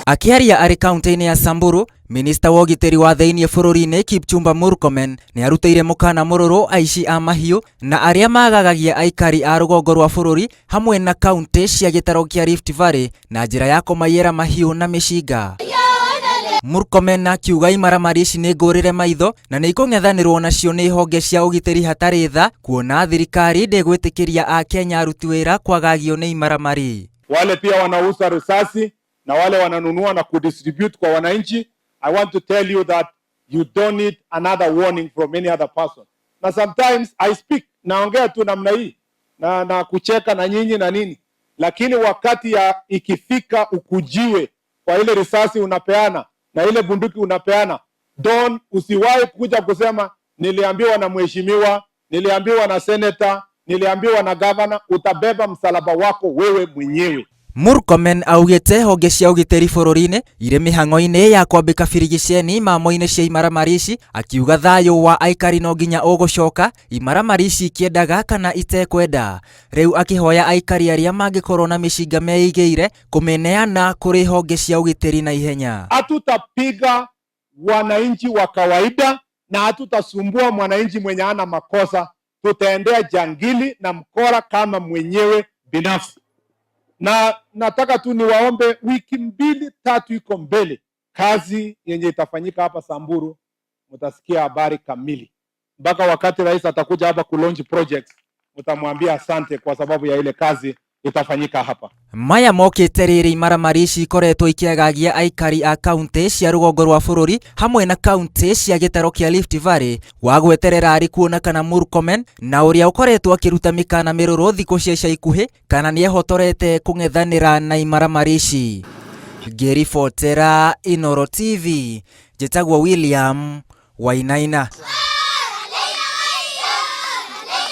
Akĩaria arĩ kaunti-inĩ ya Samburu, minista wa ũgitĩri wa thĩinĩ bũrũri-inĩ Kipchumba Murkomen nĩ arutĩire mũkana mũrũrũ aici a mahiũ na arĩa magagagia aikari a rũgongo rwa bũrũri hamwe na kaunti cia gĩtaro kĩa Rift Valley na njĩra ya kũmaiyĩra mahiũ na mĩcinga. Murkomen akiuga imaramari ici nĩ ngũrĩre maitho na nĩ ikũng'ethanĩrwo nacio nĩ honge cia ũgitĩri hatarĩ tha kuona thirikari ndĩgwĩtĩkĩria Akenya aruti wĩra kwagagio nĩ imaramari. Wale pia wanauza risasi na wale wananunua na kudistribute kwa wananchi, I want to tell you that you don't need another warning from any other person. Na sometimes I speak, naongea tu namna hii na kucheka na nyinyi na nini, lakini wakati ya ikifika ukujiwe kwa ile risasi unapeana na ile bunduki unapeana, don't, usiwahi kuja kusema niliambiwa na mheshimiwa, niliambiwa na senator, niliambiwa na governor. Utabeba msalaba wako wewe mwenyewe. Murkomen augĩte honge cia ũgitĩri bũrũri-inĩ irĩ mĩhang'o-inĩ ya kwambĩka birigiceni mamo-inĩ cia imaramari ici, akiuga thayũ wa aikari no nginya ũgũcoka imaramari ici ikĩendaga kana itekwenda. Rĩu akĩhoya aikari arĩa mangĩkorwo na mĩcinga meigĩire kũmĩneana kũrĩ honge cia ũgitĩri na ihenya. Hatutapiga wananchi wa kawaida na hatutasumbua mwananchi mwenye ana makosa. Tutaendea jangili na mkora kama mwenyewe binafsi. Na nataka tu niwaombe, wiki mbili tatu iko mbele, kazi yenye itafanyika hapa Samburu, mtasikia habari kamili. Mpaka wakati rais atakuja hapa kulaunch projects, mtamwambia asante kwa sababu ya ile kazi itafanyika hapa. Maya mokĩte rĩrĩ imaramari ici ikoretwo ikĩagagia aikari a kaunti cia rũgongo rwa bũrũri hamwe na kaunti cia gĩtaro kĩa Rift Valley wa gweterera arĩ kuona kana Murkomen na ũrĩa ũkoretwo akĩruta mĩkana mĩrũrũ thikũ cia ica ikuhĩ kana nĩehotorete kũng'ethanĩra na imaramari ici. Ngĩribotera Inooro TV, njĩtagwo William Wainaina.